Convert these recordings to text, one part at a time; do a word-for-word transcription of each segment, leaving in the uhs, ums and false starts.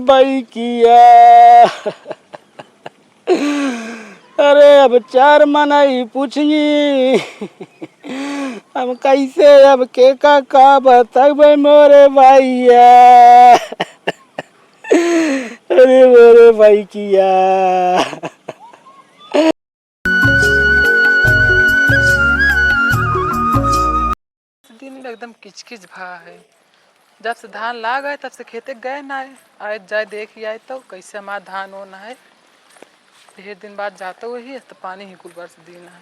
बइकिया। अरे, अब चार मनई पूछिए, हम कैसे, अब के का, का बतउबे मोरे भइया। अरे मोरे बइकिया। दिन में एकदम किचकिच भा है। जब से धान लाग है, तब से खेते गए ना है। आए जाए, देख ही आए तो कैसे हमार धान ओन है। ढेर दिन बाद जाता वही है, तो पानी ही कुल बरस दिन है।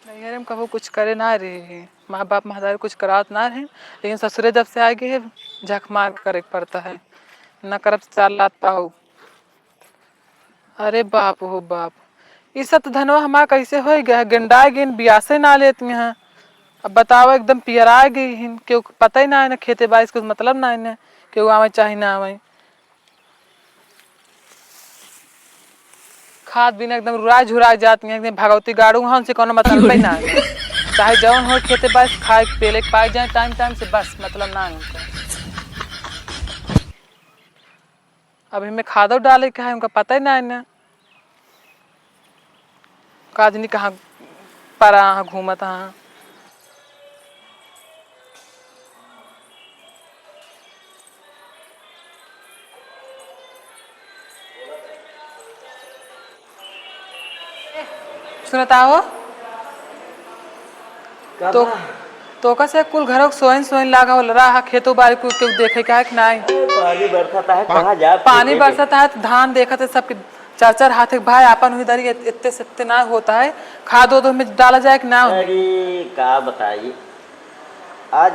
नैहरे में कबो कुछ करे ना रहे हैं, माँ बाप महतारी कुछ करात ना रहे, लेकिन ससुरे जब से आ गए हैं, झक मार के करे के पड़ता है, ना करब तो चार लात पाओ। अरे बाप हो बाप, ई सब तो धनवा हमार कैसे होइ गया है, गेंडाए गइन, बियासे ना लेत हैं। अब बताओ, एकदम पियराए गई हिन, केहू के पता ही ना है ना, खेते बारिश कुछ मतलब ना है ना, केहू आवे चाहे ना आवे। खाद बिना एकदम रुराए झुराए जात हैं, एकदम भगवती गाड़ू हैं, उनसे कोनो मतलब ही ना है। चाहे जौन हो खेते बारिश, खाए के पेले के पाए जाए टाइम टाइम से, बस मतलब ना है उनका। अब इमे खादो डाले के है, उनका पता ही ना है ना। का जनी कहाँ परा हाँ, घूमत हाँ। सुनता हो? का तो, बा? तोका से कुल घरों सोइन सोइन लागा होला रहा, खेतों बारी कुल केहू देखे का है कि नाहीं? अरे, पानी बरसत है, कहाँ जाए पानी बरसत है, तो धान देखत है सबके चार चार हाथ के भाई, आपन हुई धरी, इत-, इतने से इतने ना होता है। खाद ओद में डाला जाए कि ना? अरे, का बताई, आज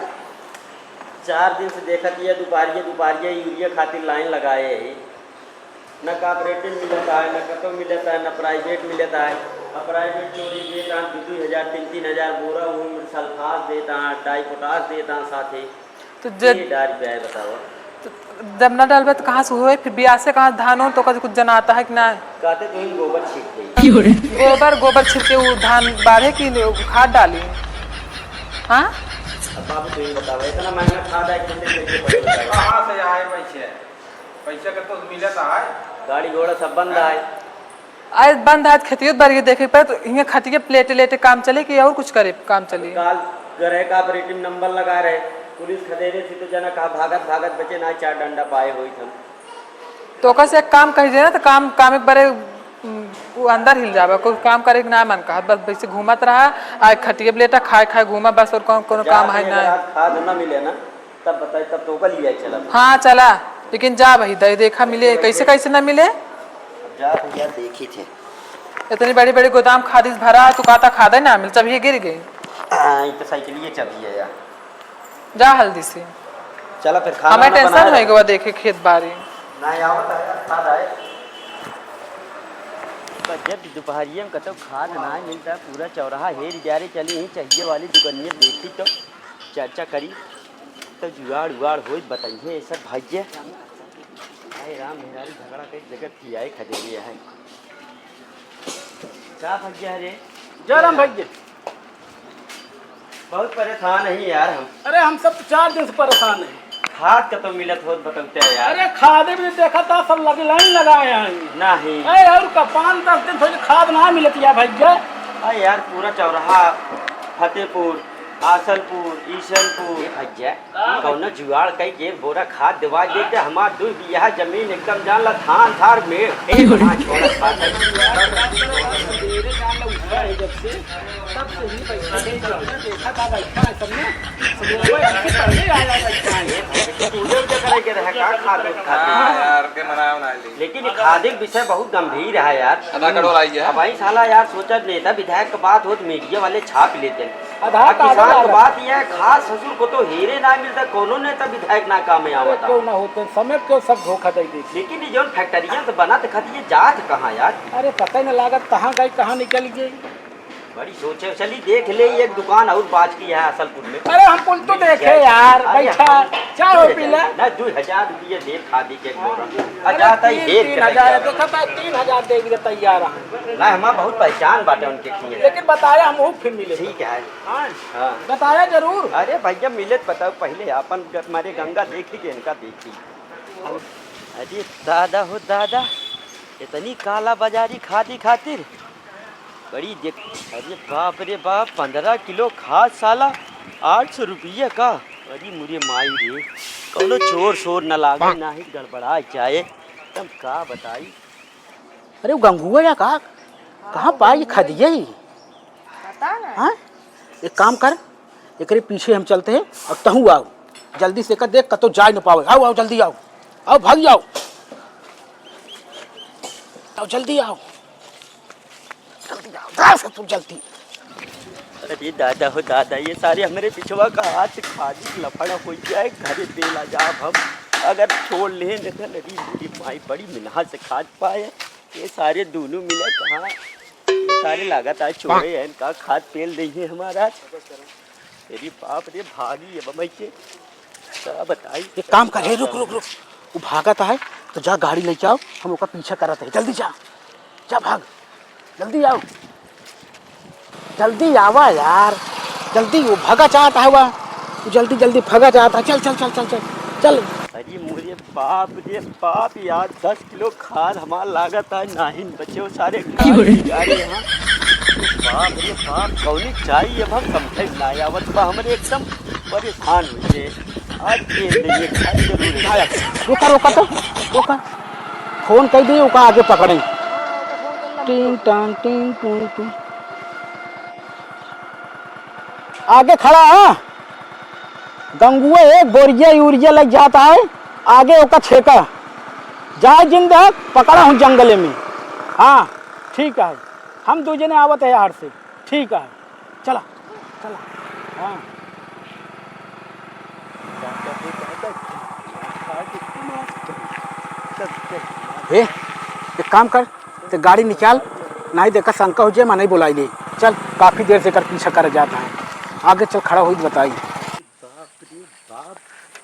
चार दिन से देखत ये दुपहरिया, दुपहरिया यूरिया खातिर लाइन लगाए है। न cooperative मिलत है, न कतौ मिलत है, न private मिलत है। अब private चोरी देत हैं दू दू हजार, तीन तीन हजार बोरा, वो में sulphate देत हैं, डाई पोटाश देत हैं साथे। तो जब ये डाल पे आए बताओ। तो जब ना डालबे तो कहाँ से होए? फिर बियासे कहाँ धान हो तो कभी कुछ जनाता है कि ना? कहते तो इन गोबर छीट दे। गोबर, गोबर छिड़के वो धान बाढ़े कि खाद डाली? हाँ? अब बाबू तो ये बताओ, इतना महंगा खाद है, कितने कैसे पड़ेगा? कहाँ से आए पैसे? पैसा के तो मिलत है। गाड़ी घोड़ा सब बंद है। आज बंद है, खेतियो बाड़ी देखे के पड़े, तो हियाँ खटिए प्लेटे लेटे काम चले कि और कुछ करे काम चले? काल गए रहे, cooperative number लगा रहे, पुलिस खदेड़े थी तो जना कहा भागत भागत बचे ना, चार डंडा पाए होई थम। तो ओकर से एक काम कही दे ना, तो काम, काम एक बारे, उम, वो अंदर हिल जावे, कोई काम करे के ना मन कहा, बस वैसे घूमत रहा, आ खटिए प्लेटा खाए खाए घूमा बस, और कौन, कोनो काम है ना। खाद ना मिले ना, तब बताई, तब तो ओका लिया चला। हाँ, चला, लेकिन जा भाई, दे देखा मिले, कैसे, कैसे ना मिले? अब जा भैया, देखी थे। इतनी बड़ी बड़ी गोदाम खादिस भरा, तू कहता खादे ना मिल, तब ये गिर गई। हाँ, ये तो साइकिल ये चाबी है यार। जा हल्दी से। चला फिर खाना हमें वाना tension बनाए होई रहो। गवा देखे खेत बारी। ना आवत है, खाद आए। तो जब दोपहरिया में कतौ खाद ना मिलता, पूरा चौराहा हेर जा रे, चली ही चाहिए वाली दुकानिया देखी तो चर्चा करी। तो जुगाड़ उगाड़ होई, बताइए सब भैया। हाय राम, मेहरारू झगड़ा के जगह पियाए खदेड़े हैं। का भैया रे? जय राम भैया। बहुत परेशान है यार हम। अरे हम सब तो चार दिन से परेशान हैं। खाद का तो मिलत होत बतौते हैं यार। अरे खादे भी देखा था, सब लगे लाइन लगाए हैं। नहीं। अरे और का पाँच दस दिन से खाद ना मिलत यार भैया। अरे यार पूरा चौराहा फतेहपुर, आसलपुर, ईशनपुर, ए भैया, कौनो जुगाड़ कई के एक बोरा खाद देवा दे त हमार दुई बीघा जमीन एकदम जान ला धान थार में एक हाथ छोड़ा खाद है। पूजा उजा करे के रहे का खाद उद खातिर। हाँ यार, के मनाया ना ली। लेकिन ये खादे के विषय बहुत गंभीर है यार। आधार कार्ड वाला आई है। अब भाई साला यार सोचा नेता विधायक के बात होत मीडिया वाले छाप लेते हैं। आधार अब कार्ड किसान वाला। के बात यह है, खाद ससुर को तो हीरे ना मिलता, कोनो नेता विधायक ना काम में अरे आवता। क्यों ना होते, समय क्यों सब धोखा दे देते। लेकिन ये जौन फैक्ट्रियां तो बनत खत, ये जात कहाँ यार? अरे पता ही ना लागत कहाँ गई, कहाँ निकल गई। बड़ी सोचे, चली देख ले, एक दुकान और बाच की है असलपुर में। अरे हम कुल तो देखे यार, अरे बैठा, हम चाय हो पी ले। ना, दो हजार रुपये दे खादी के एक बोरा। अरे अच्छा, तीन, तीन हजार, देखा था, तीन हजार दे के तैयार हैं। ना, हमार बहुत पहचान बाटे उनके किए। लेकिन बताया हम वो फिर मिले। ठीक है। हाँ। हाँ। बताया जरूर। अरे भैया, मिले तो बताओ पहले, अपन ग-, हमारे गंगा देखी के इनका देखी। अरे दादा हो दादा, इतनी काला बाजारी खादी खातिर बड़ी दिक-, अरे बाप रे बाप, पन्द्रह किलो खाद साला आठ सौ रुपया का। अरे मुरे माई रे, कौनो चोर शोर न लागे, ना ही गड़बड़ा जाए। तब का बताई? अरे वो गंगुआ या का? कहाँ पाई खदिया ही? पता ना। हाँ? एक काम कर, एकरे पीछे हम चलते हैं और तहू आओ। जल्दी से कर, देख कतो जाए न पावे। आओ, आओ, जल्दी आओ। आओ, भाग जाओ। आओ, जल्दी आओ। जल्दी आओ, जाओ सब तुम जल्दी। अरे दादा हो दादा, ये सारे हमरे पिछवा का हाथ खादी लफड़ा हो जाए, घरे बेला जाब हम। अगर छोड़ ले न त नदी मेरी माई बड़ी मिनहा से खाद पाए। ये सारे दोनों मिले कहाँ? ये सारे लागत आज चोरे हैं, इनका खाद पेल नहीं है हमारा आज। तेरी बाप रे, भागी अब मैं के। क्या बताई? एक काम कर, हे रुक, रुक, रुक। वो भागत है, तो जा गाड़ी लेके आओ, हम ओका पीछा करत है। जल्दी जा, जा भाग, जल्दी आओ, जल्दी आवा यार, जल्दी। वो भागा चाहत है, हुआ, वो जल्दी जल्दी भागा चाहत है। चल, चल, चल, चल, चल, चल। अरे मुझे बाप रे बाप यार, दस किलो खाद हमार लागत है, नाहीं बचे वो सारे। अरे हाँ, बाप रे बाप, कौनी चाहिए अब हम समझे ना आवत बा, हमरे एकदम परेशान हो गए। आज के लिए खाद जरूर है। रुका, रुका तो, रुका। फोन कर दिए, ओका आगे पकड़े। टिंग टांग, टिंग टूं टूं। आगे खड़ा है। गंगुआ एक बोरिया यूरिया लग जाता है, आगे ओका छेका। जाए जिंद है, पकड़ा हूँ जंगले में। हाँ, ठीक है। हम दू जने आवत है यार से। ठीक है। चला, चला। हाँ। ए, एक काम कर, ते गाड़ी निकाल, नाहीं देखा शंका हो जाए, मैं नहीं बुलाई ले। चल, काफी देर से कर पीछा कर जाता है। आगे चल, खड़ा होई तो बताई। बाप रे बाप,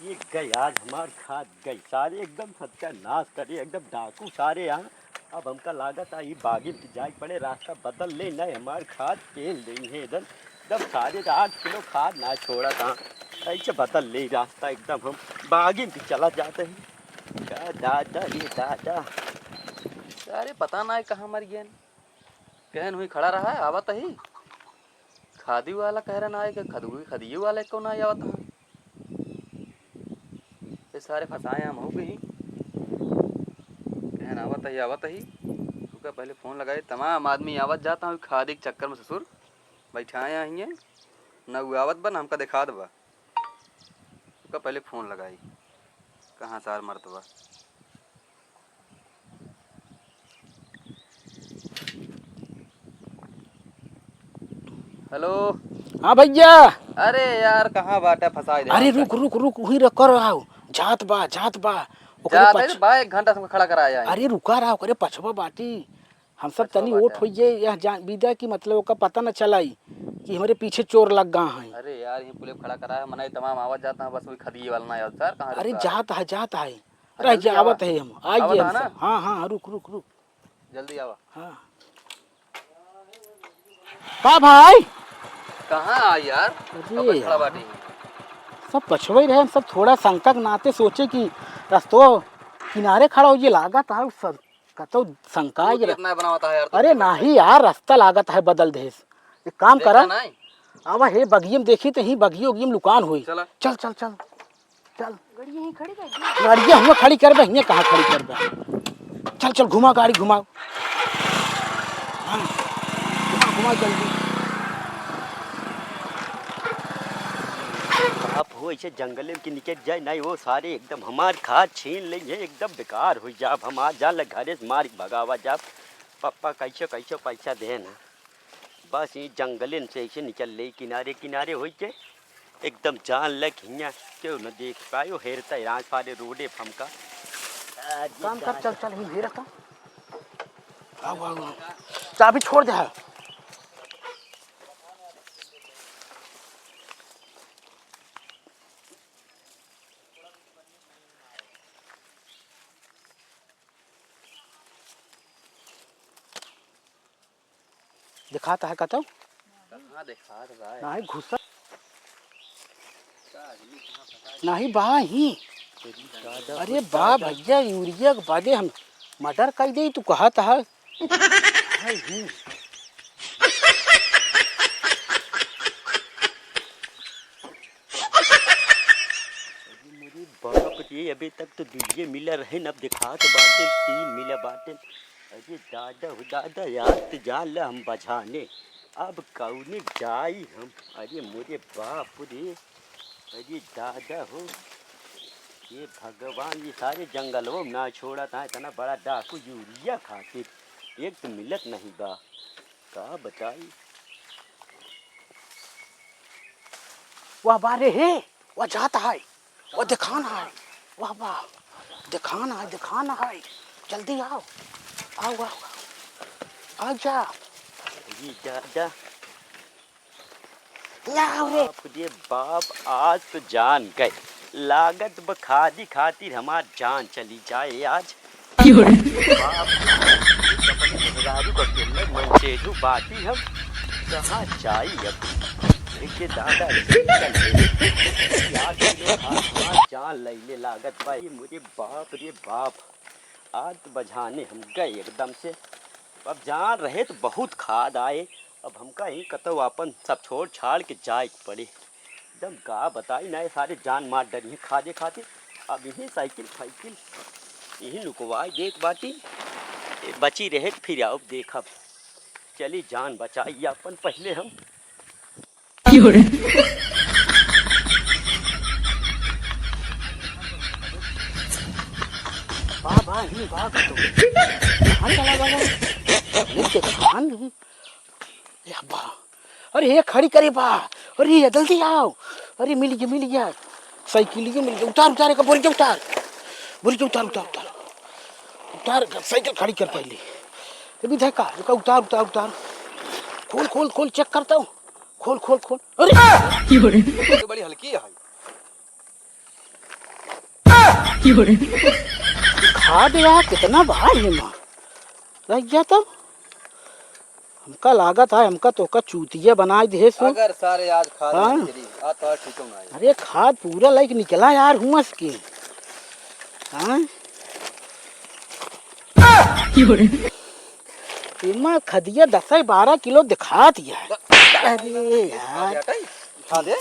ये गए आज हमार खाद गए। सारे एकदम सत्यानाश करे, एकदम डाकू सारे यहाँ। अब हमका लागत है, ई बागी में जाए पड़े, रास्ता बदल ले, नहीं हमार खाद पेल देई है इधर। एकदम सारे आठ किलो खाद ना छोड़ा था, ऐसे बदल ले रास्ता एकदम, हम बागी में चला जाते हैं। का दादा रे दादा, अरे पता ना है कहाँ मर गए। कहन हुई खड़ा रहा है, आवत ही। खादी वाला कह रहा ना है कि खदुई, खदिये वाला को ना आवत है। ये सारे फंसाए हम हो गई। कहन आवत ही, आवत ही। ओका पहले फोन लगाई, तमाम आदमी आवत जाता हूँ खादी के चक्कर में ससुर। बैठाए आइए, ना उ आवत बा, ना हमका दिखात बा। ओका पहले फोन लगाई, कहाँ सार मरत बा। हेलो। हाँ भैया। अरे यार, कहाँ बाटा, फंसाई दे अरे हमका। रुक, रुक, रुक, वहीं रख कर आओ। जात बा, जात बा। ओकरे जात है पछ- तो बा, एक घंटा से हमका खड़ा कराया है। अरे रुका रहा, ओकरे पछवा बाटी। हम सब पछवा तनी बाटा। ओठ होइए, यह जान बीदा कि मतलब ओका पता न चलाई कि हमरे पीछे चोर लग गा है। अरे यार, ये पुलिस खड़ा करा है, मने तमाम आवत जाता है, बस वही खदिये वाला ना आवत सर, कहाँ अरे रुका है? जात है, जात है। अरे रह जल्दी जा, आवा। आवत है हम, आइए आवत हम है ना? सब। हाँ, हाँ, हाँ, रुक, रुक, रुक। जल्दी आवा। हाँ। का भाई? कहाँ आ यार? अरे कब खड़ा यार। बाटी? सब पछवई रहे, हम सब थोड़ा शंका के नाते सोचे कि रस्तो किनारे खड़ा हो, ये लागत है, सब कतौ शंका तू ये कितना बनावता है यार, तू अरे मुझे नहीं यार, रस्ता लागत है बदल देस। एक काम देखा करा, नहीं? आवा हे बगियम देखी तो ही बगियो उगियम लुकान होई। चला। चल, चल, चल। चल। गड़िया यहीं खड़ी कर दी। गड़िया हुआ खड़ी करबे, हियाँ कहाँ खड़ी करबे? चल, चल, घुमा गाड़ी, घुमाओ। हाँ, घुमा, घुमा जल्दी। बाप हो, ऐसे जंगल में के निकल जाए, नहीं वो सारे एकदम हमार खाद छीन लेंगे, एकदम बेकार हो जाब। हम आज जान लग घरे से मार के भगावा जाब। पप्पा कैसे कैसे पैसा दे ना। बस ये जंगलन से ऐसे निकल ले किनारे किनारे होई के एकदम जान लग हियाँ केहू न देख पायो, हेरता है राज पारे रोडे फमका। आ, जी काम कर, जा। चल, चल, ही हेरता। आओ, आओ, आओ। चाबी छोड़ दे है। दिखाता है कतौ? कहाँ दिखात बा? नाही घुसा। का आदमी कहाँ फंसा है? नाही बा ही। अरे बा भैया, यूरिया के बादे हम मर्डर कर दे, तू कहत है। हाय हूँ। अरे मोरे बाप रे, अबे तक तो दुइये मिला रहे, अब देखात बाटे तीन मिला बाटे। अरे दादा हो दादा, यार तो जाल हम बझाने, अब कौने जाई हम? अरे मोरे बाप रे, अरे दादा हो, ये भगवान, ये सारे जंगलवा में ना छोड़ा था इतना बड़ा डाकू यूरिया खातिर, एक तो मिलत नहीं बा, का बताई। वाह बा रे हे, वाह जात है, वाह देखान है, वाह वाह देखान है, देखान है, जल्दी आओ, आओ आओ आओ, आ जा। ये दादा, या आओ रे। बाप रे बाप, आज तो जान गए, लागत बा खादी खातिर हमार जान चली जाए आज। क्यों रे? बाप रे, अपने मेहरारू का खेलने मनसेधू बाटी हम कहाँ जाई अब? एक दादा रे, चल रे। यार, ये लोग हमार जान लैले लागत बा। ये मोरे बाप रे बाप, आज तो बझाने हम गए एकदम से। अब जान रहे तो बहुत खाद आए, अब हमका यहीं कतौ आपन सब छोड़ छाड़ के जाए के पड़े। एकदम का बताई ना, ये सारे जान मार डरी हैं खादे खातिर। अब यहीं साइकिल फाइकिल यहीं लुकवाए देख बाटी, ये बची रहे तो फिर आओ देखब। चली जान बचाई अपन पहले हम। क्यों रे? बा, बा, ही बा, तो। कहाँ चला गया? ये तो खान नहीं। या बा। अरे, ये खड़ी करे बा। अरे, ये जल्दी आओ। अरे, मिल गया, मिल गया। साइकिल ये मिल गया। उतार, उतार, एक बोरी के उतार। बोरी के उतार, उतार, उतार। उतार, साइकिल खड़ी कर पहले। ये भी देखा, देखा, उतार, उतार, उतार। खोल, खोल, खोल, चेक करता हूँ। खोल, खोल, खोल। अरे! ये बड़ी हल्की है। खाद यार कितना बा है माँ। लग गया तब। हमका लागत है, हमका तोका चूतिया बनाए दे सु। अगर सारे आज खाद हाँ। नहीं निकली, आज तो आज ठीक होना है। अरे खाद पूरा लाइक निकला यार, हुआ सके। हाँ? एमा खदिया दस से बारह किलो दिखात है। अरे यार। खा दे,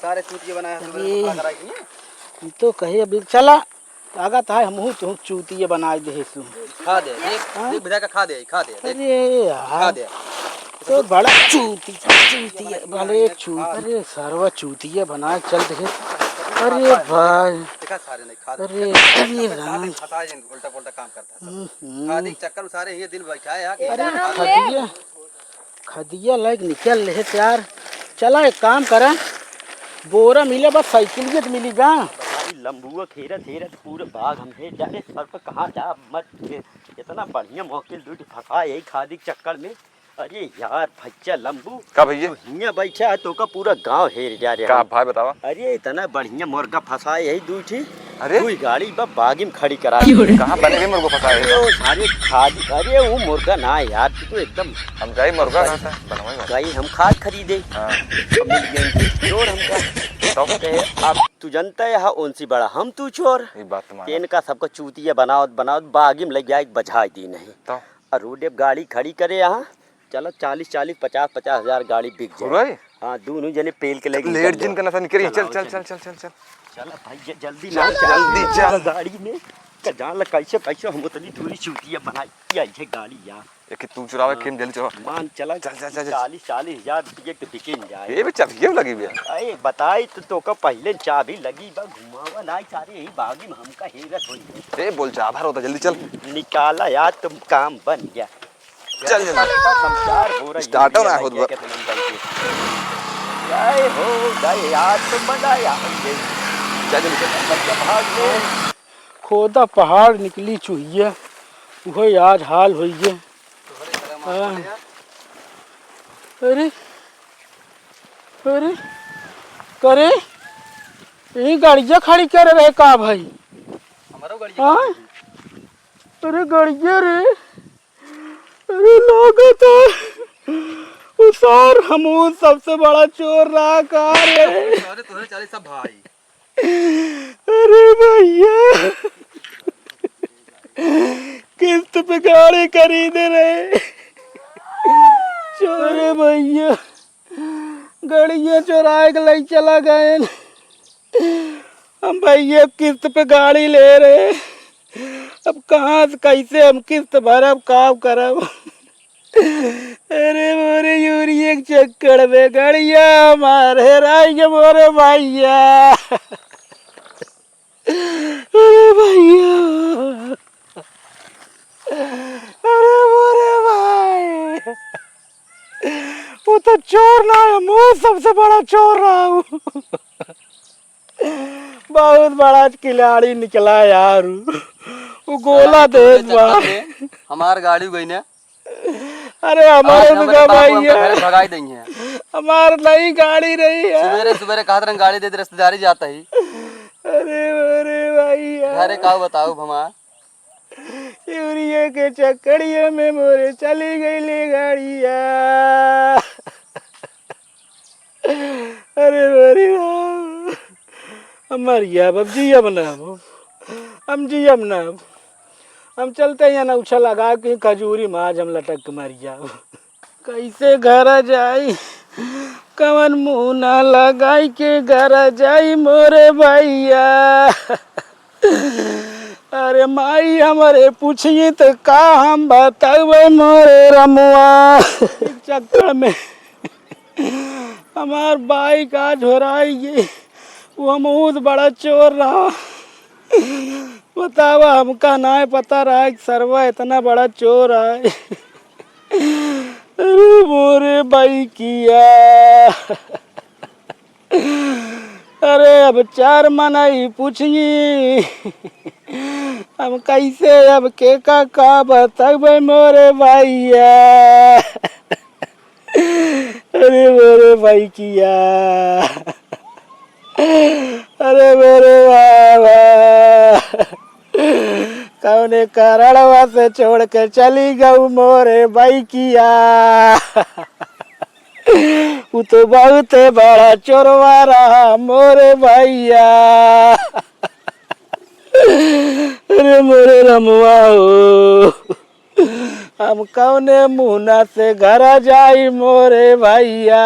सारे चूतिया बनाए हैं, अरे। खा कर आई हैं। हम तो कहे अभी चला, लागत है हमहू तुहू चूतिया बनाए दे सु। खा दे, देख, हाँ? देख विधायक खा दे, खा दे, देख। अरे यार। खा दे। तो बड़ा चूती, चूतिया, भले चू-, अरे सरवा चूतिया बनाए चल दे। अरे भाई। देखा सारे नहीं खा दे। अरे, अरे राम। फंसा है, उल्टा पुल्टा काम करता है सब। हम्म। खादी के चक्कर में सारे ये दिन बैठा है यहाँ कि अरे, खदिया, खदिया लाइक निकल ले यार। चला एक काम करा, बोरा मिले बस साइकिल के तो मिली बा। भाई लंबुआ हेरत हेरत पूरे बाग हम हेर जा। अरे सर पे कहाँ जा मत, इतना बढ़िया मौकिल दूठ फंसा यही खादी के चक्कर में। अरे यार भैया लंबू, का भैया? तू हियां बैठा है, तोका पूरा गांव हेर जा रहे का हैं। भाई बतावा? अरे इतना बढ़िया मुर्गा फंसा है यही दू ठी। अरे? तू ही गाड़ी बा बागी में खड़ी करा। कहाँ बने भी मुर्गा फंसा है? अरे वो सारे खाद, अरे वो मुर्गा ना यार, तू तो एकदम हम गए मुर्गा कहाँ था? बनवाई बात। गई हम खाद खरीदे। हाँ। तो मिल गए इनके चोर हमका। तो? कहे, अब तू जनता है, हाँ, उनसे बड़ा हम तू चोर। ये बात तो माना। इनका सबका चूतिया बनावत बनावत बागी में लग जाए, बझाई दी नहीं। तो? और रोड पे गाड़ी खड़ी करे यहाँ, चलो चालीस चालीस, पचास पचास हजार गाड़ी बिक जाए। पूरा है? हाँ, दोनों जने पेल के लेके लेट निकल जिन जाओ। करना था, निकल, चल, चलाओ, चल, चल। चल, चल, चल, चल। चल भाई, ज-, जल्दी चल, ना, जल्दी चल। गाड़ी में, क-, जान ला कैसे, कैसे हम उतनी दूरी चूतिया बनाई, ये है गाड़ी यार। एक तू चुरावे, हाँ। खेम जल्दी चुरावे। मान चला, चल, चल, चल, चल। चालीस, चालीस हजार रुपये के बिके न जाए। ये भी चाबी क्यों लगी भैया? अरे बताई तो, तोका पहले चाबी लगी बा, घुमावा ना सारे यही बागी में हमका हेरत होई। ए, बोल चाभर होता, जल्दी चल। निकाला यार, तुम काम बन गया। चल जल्दी। संसार हो रही स्टार्टो है ना होत बा। जय हो, जय आज तो मजा आ गई। चल जल्दी चल। बच्चा भाग ले। खोदा पहाड़ निकली चुहिया, उहे आज हाल होइए। हाँ। अरे, अरे, करे, ये गाड़िया खड़ी करे रहे का भाई? हमारो गाड़िया हाँ? खड़ी। अरे गड़िया रे, अरे लागत है उ सार हमहू सबसे बड़ा चोर रहा का रे? अरे तोहरे चालीस सब भाई। अरे भैया, किस्त पे गाड़ी खरीदे रहे, चोरे भैया, गाड़िया चोराए के लई चला गए। हम भैया किस्त पे गाड़ी ले रहे, अब कहाँ से कैसे हम किस्त भरब, का करब? अरे मोरे यूरिया के चक्कर में गाड़िया हमार हेराई गे मोरे भैया। अरे भैया, अरे मोरे भाई, वो तो चोर ना है, वो सबसे बड़ा चोर रहा हूँ। बहुत बड़ा खिलाड़ी निकला यार, वो गोला आज तोरे देत बा। चक्कर में हमार गाड़ी गई ना। अरे आज हमारे हमरे दुका बाबू भाई हमके है, घरे भगाई देंगे। हमार नई गाड़ी रही है। सुबेरे सुबेरे कहत रहन गाड़ी दे दे, रिश्तेदारी जाता ही। अरे अरे भाई यार। घरे का बताऊ भमा। यूरिया के चक्कड़िया में मोरे चली गई ले गाड़िया। अरे अरे राम। हम मर गया अब, अब जियब ना अब। हम जियब ना अब। हम चलते हैं ना उछल लगा के खजूरी में आज हम लटक के मर जाब। कैसे घर जाई, कवन मुंह ना लगाई के घर जाई मोरे भैया। अरे माई हमरे पूछिए तो का हम बतावे मोरे रमुआ। एक चक्कर में हमार बाइक आज होराई गई, वो बहुत बड़ा चोर रहा। बतावा, हमका नाय पता रहा कि सरवा इतना बड़ा चोर है। अरे मोरे बाइकिया। अरे अब चार मनई पूछी, हम कैसे अब के का का बतबे मोरे भैया। अरे मोरे बाइकिया, अरे मोरे बाबा, कौने कारणवा से छोड़ के चली गऊ मोरे बाइकिया। उ तो बहुते बड़ा चोरवा रहा मोरे भैया। अरे मोरे रमुआ हो, हम कौने मुहना से घर जाई मोरे भैया।